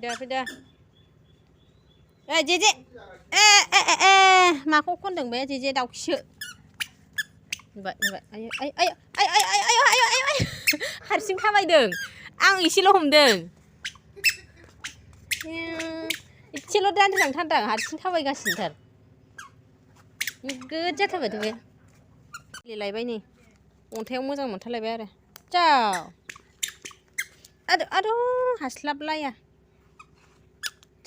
फैदो जेजे माखौ खनदों बे जेजे दाउखिसो नुबाय आय हारसिं थाबायदों आं एसेल' हमदों एसेल' दानलांथारदां हारसिं थाबायगासिनोथार नोगोद जाथारबायथ' बे गेलेलायबाय नै अन्थायाव मोजां मोनथारलायबाय आरो जाव आरो हास्लाबलाया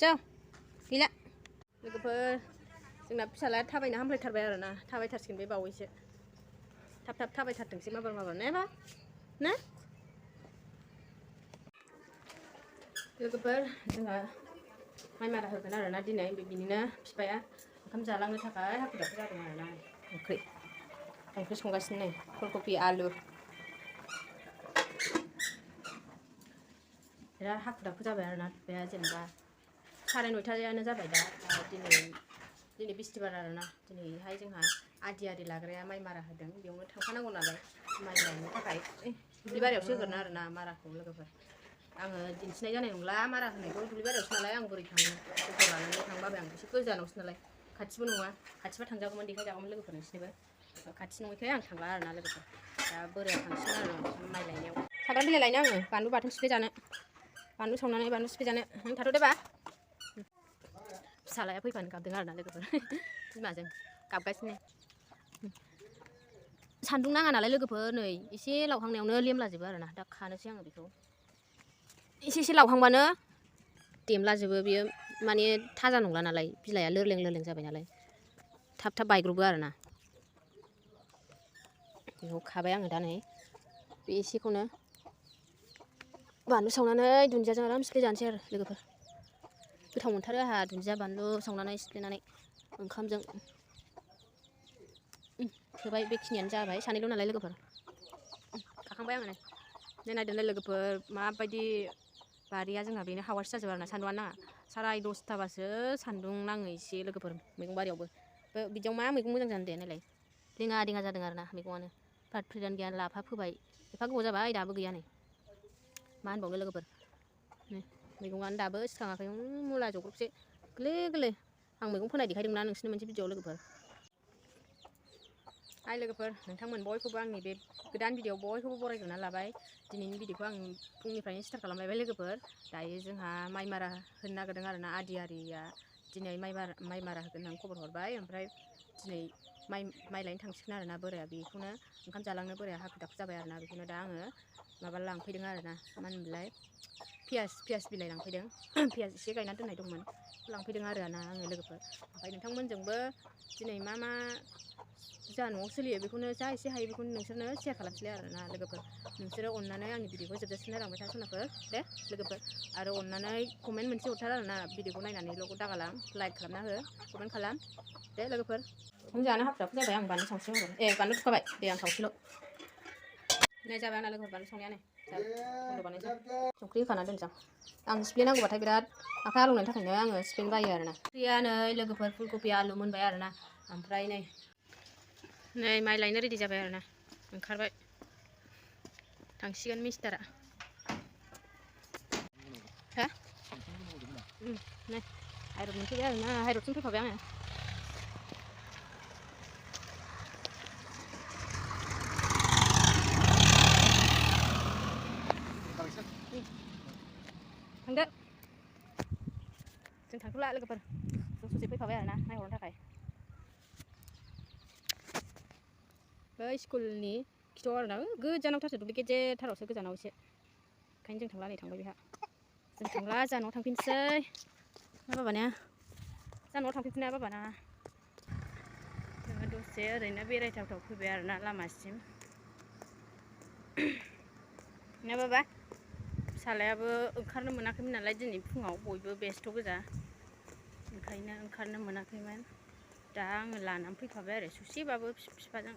जाव गैला लोगोफोर जोंना फिसालाया थाबायनो हामलायथारबाय आरोना थाबायथारसिगोन बे बावैसो थाब थाबायथारथोंसै माबार ना ना लोगोफोर जोंहा माइ मारा होगोन आरोना दिनै बिनिनो बिफाया ओंखाम जालांनो थाखाय हाखु दाखु जादों आरोना ओंख्रि संगासिनो नै फुलकबि आलु बिराद हाखु दाखु जाबाय आरोना बिफाया जेनेबा 9:30 जाबाय दा दिनै बिस्थिबार आरोना दिनैहाय जोंहा आदि लाग्राया माइ मारा होदों बेयावनो थांफानांगौ नालाय माइ लायनो थाखाय दुब्लि बारियावसो होगोन आरोना माराखौ लोगोफोर आङो दिन्थिनाय जानाय नंला मारा होनायखौ दुब्लि बारियावसो नालाय आं बोरै थांनो गथ' लानानै थांबाबो आं एसे गोजानावसो नालाय खाथिबो नङा खाथिबा थांजागौमोन देखायजागौमोन लोगोफोर नोंसिनोबो खाथि नङैखाय आं थांला आरोना लोगोफोर दा बोराया थांसिगोन आरो माइ लायनायाव सामब्राम बिलाइ लायनो आङो बानलु बाथोन सिफ्ले जानो बानलु सावनानै बानलु सिफ्ले जानो नों थाथ'दोबा फिसालाया फैफानो गाबदों आरोना लोगोफोर बिमाजों गाबगासिनो सान्दुं नाङा नालाय लोगोफोर नै एसे लावहांनायावनो लेमलाजोबो आरोना दा खानोसै आङो बेखौ एसे लावहांबानो देमलाजोबो बियो माने थाजा नंला नालाय बिलाइआ लोरलें जाबाय नालाय थाब बायग्रबो आरोना बेखौ खाबाय आङो दा नै बे एसेखौनो बानलु सावनानै दुन्दियाजों आराम सिफ्ले जानोसै आरो लोगोफोर गोथाव मोनथारो आंहा दुन्दिया बानलु सावनानै सिफ्लेनानै ओंखामजों थोबाय बेखिनियानो जाबाय सानैल' नालाय लोगोफोर खाखांबाय आङो नै नायदोलाय लोगोफोर माबायदि बारिया जोंहा बेनो हावासि जाजोबो आरोना सान्दुंआनो नाङा 10:30बासो सान्दुं नाङो एसे लोगोफोर मैगं बारियावबो बिदियाव मा मैगं मोजां जानो दे नायलाय देङा जादों आरोना मैगङानो फ्राद फ्रिदानो गैया लाफा फोबाय एफा गोबाव जाबाय दाबो गैया नै मा होनबावनो लोगोफोर मैगङानो दाबो सिखाङाखै मुला जग्रबसे गोरलै आं मैगं फोनाय देखायदोंना नोंसिनो मोनसे भिडिअ लोगोफोर हाय लोगोफोर नोंथांमोन बयखौबो आंनि बे गोदान भिडिअ बयखौबो बरायग्रोना लाबाय दिनैनि भिडिअखौ आं फुंनिफ्रायनो स्टार्ट खालामबाय लोगोफोर दायो जोंहा माइ मारा होनो नागिरदों आरोना आदिया दिनै माइ मारा होगोन होननानै खबर हरबाय ओमफ्राय दिनै माइ लायनो थांसिगोन आरोना बोराया बेखौनो ओंखाम जालांनो बोराया हाखु दाखु जाबाय आरोना बेखौनो दा आङो माबा लांफैदों आरोना मा होनोमोनलाय पियास बिलाइ लांफैदों पियास एसे गायना दोननाय दंमोन लांफैदों आरोना आङो लोगोफोर ओमफ्राय नोंथांमोनजोंबो दिनै मा जा न'आव सोलियो बेखौनो जा एसे हायो बेखौनो नोंसोरनो शेयार खालामसैलाय आरोना लोगोफोर नोंसोरो अननानै आंनि भिडिअखौ जोबजासिम नायलांबाय था सनाफोर दे लोगोफोर आरो अननानै कमेन्ट मोनसे हरथार आरोना भिडिअखौ नायनानैल' दागालां लाइक खालामना हो कमेन्ट खालाम दे लोगोफोर जानो हाखु दाखु जाबाय आं बानलु सावसेल' होगोन बानलु थुखाबाय दे आं सावसेल' नै जाबाय आंना लोगोफोर बानलु संनाया नै संख्रि होखाना दोनसां आं सिफ्लेनांगौबाथाय बिराद आखाइ आलौनायनि थाखायनो आङो सिफ्लेनो बायो आरोना ओंख्रिया नै लोगोफोर फुलकबि आलु मोनबाय आरोना ओमफ्राय नै माइ लायनो रेडि जाबाय आरोना ओंखारबाय थांसिगोन मिस्टारा हा नै हाइरड मोनफैबाय आरोना हाइरडसिम फैफाबाय आङो थांदो जों थांथ'ला लोगोफोर जों ससे फैफाबाय आरोना नायहरनो थाखाय बै स्कुलनि खिथाव आरोना गोजानावथारसो दुब्लि गेजेरथारावसो गोजानाव एसे ओंखायनो जों थांला नै थांबाय बेहा जों थांला जा न'आव थांफिनसै ना बाबाना जा न'आव थांफिनसै ना बाबाना जोङो दसे ओरैनो बेरायथावथाव फैबाय आरोना लामासिम ना बाबा फिसालायाबो ओंखारनो मोनाखैमोन नालाय दिनै फुङाव बयबो बेस्थ' गोजा ओंखायनो ओंखारनो मोनाखैमोन दा आङो लानानै फैफाबाय आरो ससेबाबो बिफाजों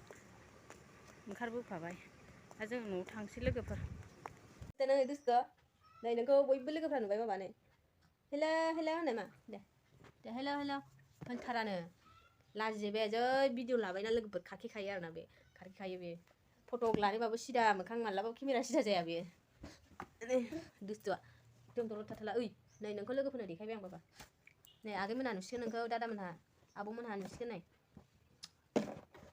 ओंखारबोफाबाय दा जों न'आव थांसै लोगोफोर नै दुस्थ' नै नोंखौ बयबो लोगोफ्रा नुबाय बाबा नै हेल' होननाय मा दे हेल' होनथारानो लाजिबाय जै भिडिअ लाबायना लोगोफोर खाखिखायो आरोना बे खाखिखायो बे फट' लानोबाबो सिदा मोखां मालाबाबो केमेरा सिदा जाया बेयो दुस्थ'आ एकदम दलद थाथारला ओइ नै नोंखौ लोगोफोरनो देखायबाय आं बाबा नै आगैमोनहा नुसिगोन नोंखौ दादामोनहा आब'मोनहा नुसिगोन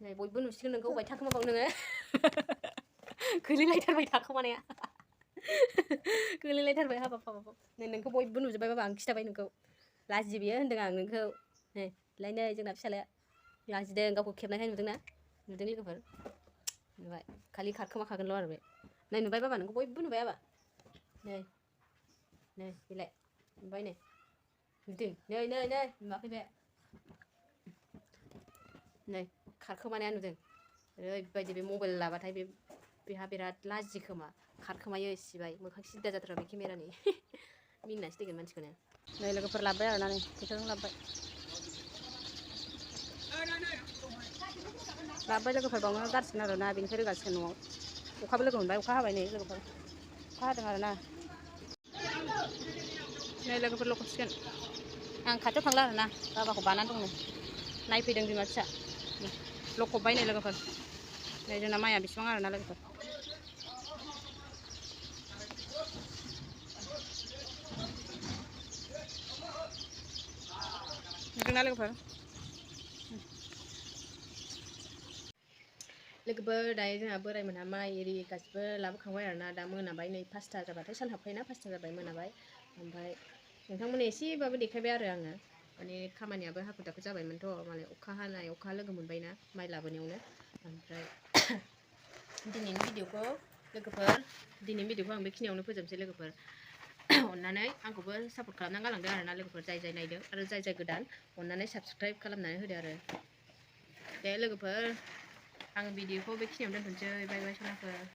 नै बयबो नुसिगोन नोंखौ अबाय थाखोमाबाव नोङो गोलैलायथारबाय थाखोमानाया गोलैलायथारबाय हाबाब हाबाब नै नोंखौ बयबो नुजोब्बाय बाबा आं खिथाबाय नोंखौ लाजि बियो होन्दों आं नोंखौ नै लायनै जोंना फिसालाया लाजिदों गावखौ खेबनायखाय नुदों लोगोफोर नुबाय खालि खारखोमाखागोनल' आरो बे नै नुबाय बाबा नोंखौ बयबो नुबाय बाबा नै नै बेलाय नुबाय नै नुदों नै नै नै नुवाखै बे नै खारखोमानाया नुदों ओरैबायदि बे मबाइल लाबाथाय बेहा बिराद लाजि खोमा खारखोमायो सिबाय मोखां सिद्दा जाथारा बे केमेरानि मिनिनासो थैगोन मानसिखौनो नै लोगोफोर लाबोबाय आरोना नै फैसाखौ लाबोबाय लोगोफोर बावनो गारसिगोन आरोना बेनिफ्राय रोगासिगोन न'आव अखाबो लोगो मोनबाय अखा हाबाय नै लोगोफोर अखा हादों आरोना नै लोगोफोर लखबसिगोन आं खाथियाव थांला आरोना बाबाखौ बानानै दं नायफैदों बिमा फिसा लखबबाय नै लोगोफोर नै जोंना माइया बेसेबां आरोना लोगोफोर नुदोंना लोगोफोर दायो जोंहा बोरायमोनहा माइ एरि गासिबो लाबोखांबाय आरोना दा मोनाबाय नै 5टा जाबाथाय सान हाबखायोना 5टा जाबाय मोनाबाय ओमफ्राय नोंथांमोननो एसेबाबो देखायबाय आरो आङो माने खामानियाबो हाखु दाखु जाबायमोनथ' माने अखा हानाय अखा लोगो मोनबायना माइ लाबोनायावनो ओमफ्राय दिनैनि भिडिअखौ आं बेखिनियावनो फोजोबसै लोगोफोर अननानै आंखौबो सापर्ट खालामनानै गालांदो आरोना लोगोफोर जाय नायदों आरो जाय गोदान अननानै साबस्क्राइब खालामनानै होदो आरो दे लोगोफोर आं भिडिअखौ बेखिनियावनो दोनथ'नोसै बाय बाय सनाफोर